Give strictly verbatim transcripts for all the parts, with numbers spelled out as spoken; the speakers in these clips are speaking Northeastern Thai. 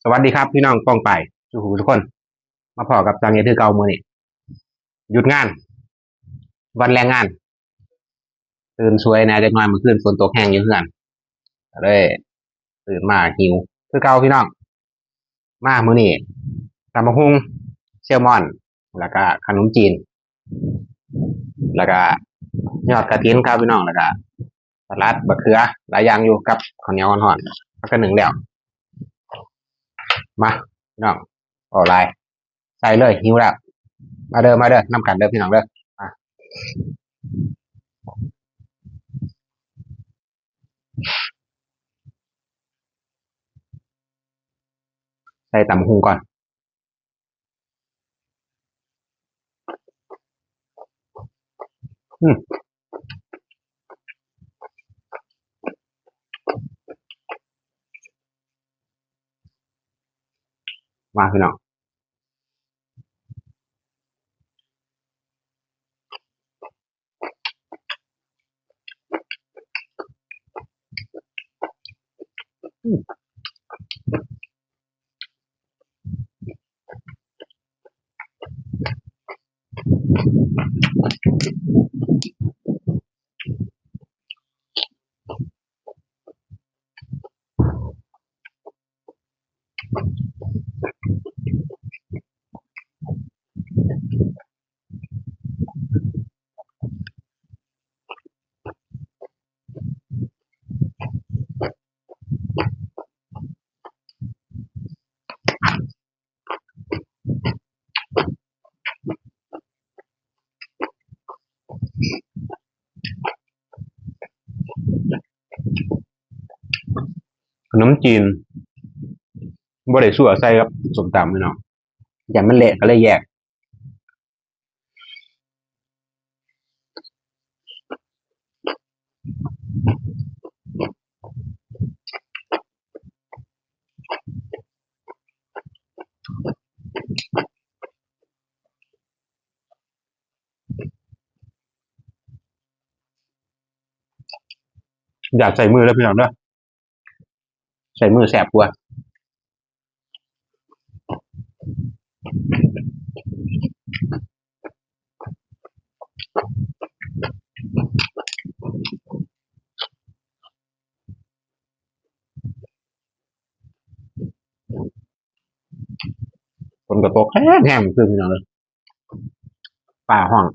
สวัสดีครับพี่น้องป้องไปสู่ทุกคน มาพ้อกับช่องเฮ็ดคือเก่ามื้อนี้ หยุดงาน วันแรงงาน ตื่นสวยแหน่จักหน่อย มื้อคืนฝนตกแฮงอยู่เฮือน ก็เลย ตื่นมาหิว คือเก่าพี่น้อง มามื้อนี้ ตำบักหุ่ง แซลมอน แล้วก็ขนมจีน แล้วก็ยอดกระถินครับพี่น้อง แล้วก็สลัด บักเขือ หลายอย่างอยู่กับข้าวเหนียวฮ้อนๆ แล้วก็นึ่งแล้ว มาพี่น้อง เอาหลาย ใส่เลย หิวแล้ว มาเด้อ มาเด้อ นำกันเด้อพี่น้องเด้อ อ่ะ ใส่ตำบักหุ่งก่อน อืม มาพี่น้อง ขนมจีน บ่ได้ซั่วใส่กับส้มตำพี่น้อง ย่านมันเละก็เลยแยก อย่าใส่มือเลยพี่น้องเด้อ ใส่มือแสบกว่า ฝนก็ตกแฮงๆ ขึ้นพี่น้องเอ้ย ฟ้าฮ้อง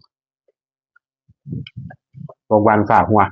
ตกวันฟ้าหัว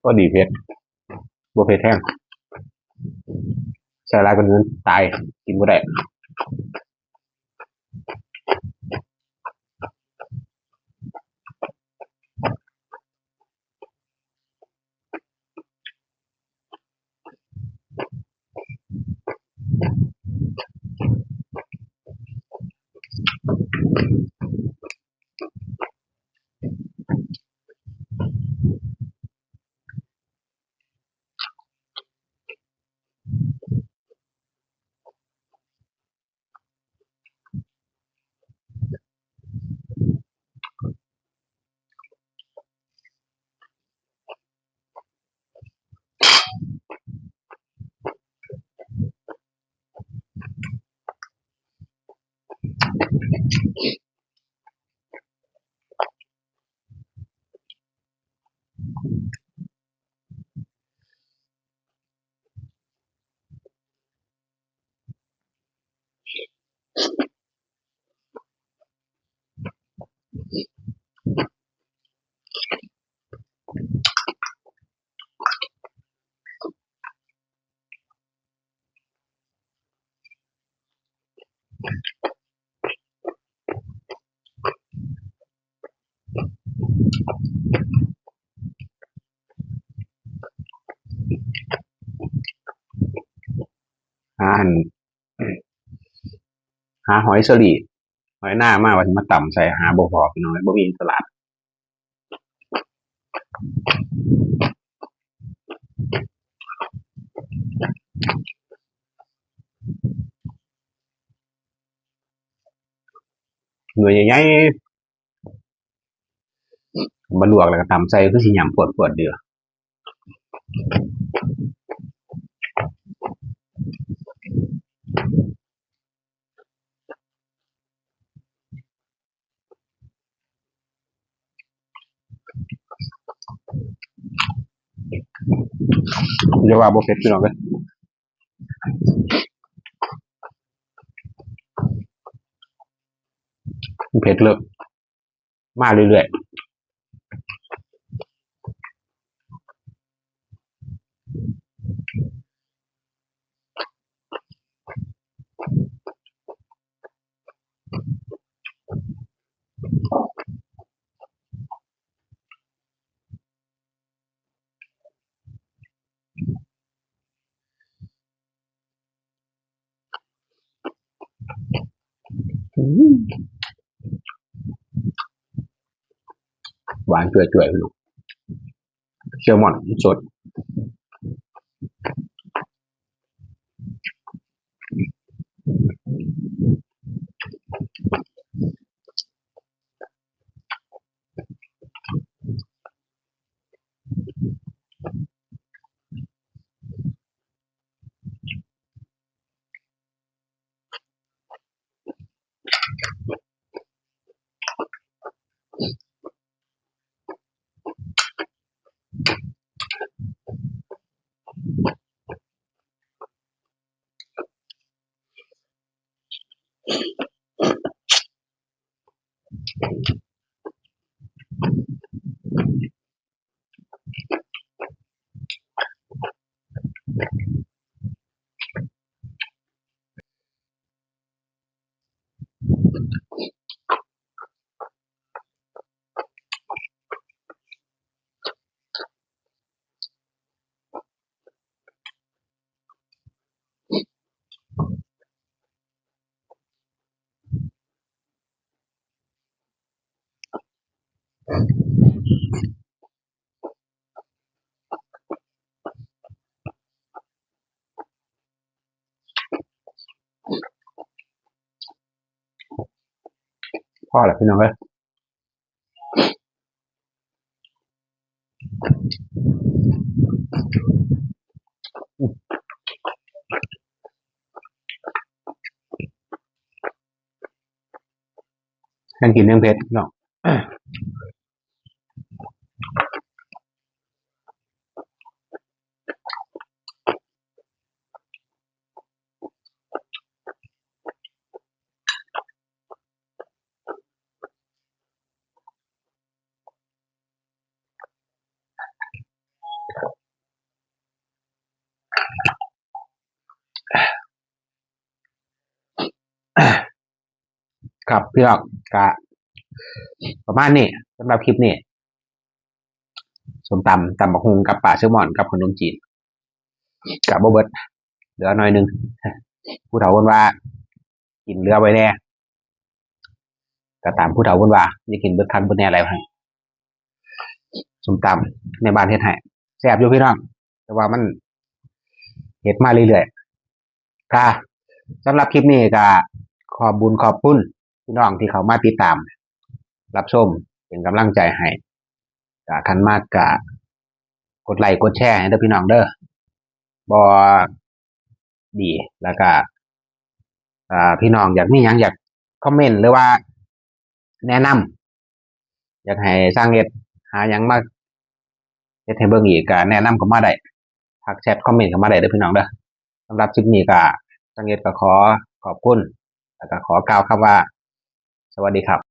อดีเผ็ด บ่เผ็ดแฮง ใส่หลายกว่านี้ตาย กินบ่ได้ หาอัน หาหอยเชอรี่ หอยนามาว่าสิมาตำใส่ หาบ่พอพี่น้อง บ่มีตลาด หน่วยใหญ่ๆ มาลวกแล้วก็ตำใส่ คือสิหยำปวดๆ เด้อ อย่าว่าบ่เผ็ดพี่น้องเอ้ย เผ็ดเลิศ มาเรื่อยๆ อืม หวานจ่วยๆ พี่น้อง แซลมอนสด พอแล้วพี่น้องเอ้ย แฮงกินแฮงเผ็ดเนาะ พ ครับพี่น้อง ก็ประมาณนี้สำหรับคลิปนี้ ส้มตำ ตำบักหุ่งกับปลาแซลมอนกับขนมจีน ก็บ่เบิด เหลือหน่อยหนึ่ง ผู้เฒ่าเพิ่นว่า กินเหลือไว้แน่ ก็ตามผู้เฒ่าเพิ่นว่า อย่ากินเบิดคักเบิดแน่หลายหั่น ส้มตำแม่บ้านเฮ็ดให้ แซ่บอยู่พี่น้อง แต่ว่ามันเฮ็ดมาเรื่อยๆ ค่ะ สำหรับคลิปนี้ก็ขอบบุญขอบคุณพี่น้องที่เข้ามาติดตาม รับชม เป็นกำลังใจให้ ก็คันมากก็กดไลค์กดแชร์ให้เด้อพี่น้องเด้อ บ่ดี แล้วก็ อ่า พี่น้องอยากมีหยังอยากคอมเมนต์ หรือว่าแนะนำ อยากให้ช่างเฮ็ดหาหยังมาเฮ็ดให้เบิ่งอีก ก็แนะนำเข้ามาได้ ทักแชทคอมเมนต์เข้ามาได้เด้อพี่น้องเด้อ สำหรับคลิปนี้ก็ช่างเฮ็ดก็ขอขอบคุณ แล้วก็ขอกล่าวคำว่า สวัสดีครับ